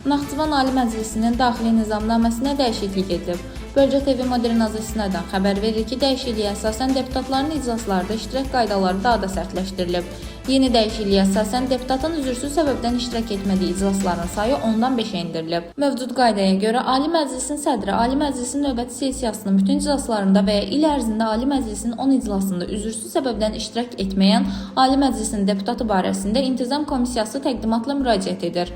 Naxçıvan Ali Məclisinin daxili nizamnaməsinə dəyişiklik edilib. Bölgə TV Modern istinadən xəbər verir ki, dəyişikliyə əsasən deputatların iclaslarda iştirak qaydaları daha da sərtləşdirilib. Yeni dəyişikliyə əsasən deputatın üzürsüz səbəbdən iştirak etmədiyi iclasların sayı 10-dan 5-ə endirilib. Mövcud qaydaya görə Ali Məclisin sədri Ali Məclisin növbəti sessiyasının bütün iclaslarında və ya il ərzində Ali Məclisin 10 iclasında üzürsüz səbəbdən iştirak etməyən Ali Məclisin deputatı barəsində İntizam Komissiyası təqdimatla müraciət edir.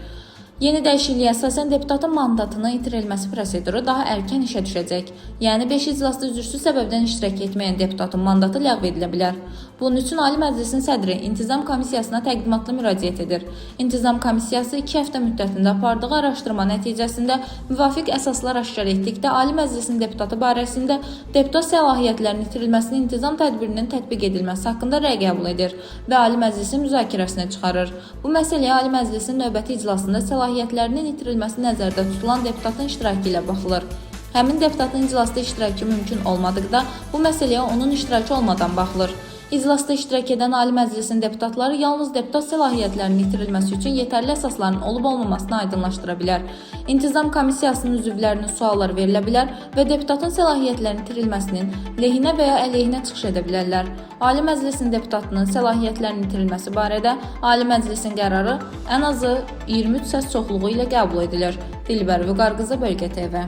Yeni dəyişikliyə əsasən deputatın mandatının itirilməsi proseduru daha erkən işə düşəcək. Yəni 5 iclasda üzürsüz səbəbdən iştirak etməyən deputatın mandatı ləğv edilə bilər. Bunun üçün Ali Məclisin sədri İntizam Komissiyasına təqdimatla müraciət edir. İntizam Komissiyası 2 həftə müddətində apardığı araşdırma nəticəsində müvafiq əsaslar aşkar etdikdə Ali Məclisin deputatı barəsində deputat səlahiyyətlərinin itirilməsinin intizam tədbirinin tətbiq edilməsi haqqında rəy qəbul edir və Ali Məclisin müzakirəsinə çıxarır. Bu məsələyə Ali Məclisin növbəti iclasında səlahiyyətlərinin itirilməsi nəzərdə tutulan deputatın iştirakı ilə baxılır. Həmin deputatın iclasda iştirakı mümkün olmadıqda bu məsələyə onun iştirakı olmadan baxılır. İclasda iştirak edən Ali Məclisin deputatları yalnız deputat səlahiyyətlərinin itirilməsi üçün yetərli əsasların olub-olmamasını aydınlaşdıra bilər. İntizam Komissiyasının üzvlərinin sualları verilə bilər və deputatın səlahiyyətlərinin itirilməsinin lehinə və ya əleyhinə çıxış edə bilərlər. Ali Məclisin deputatının səlahiyyətlərinin itirilməsi barədə Ali Məclisin qərarı ən azı 23 səs çoxluğu ilə qəbul edilir. Dilbər Vüqar qızı, Bölgə TV.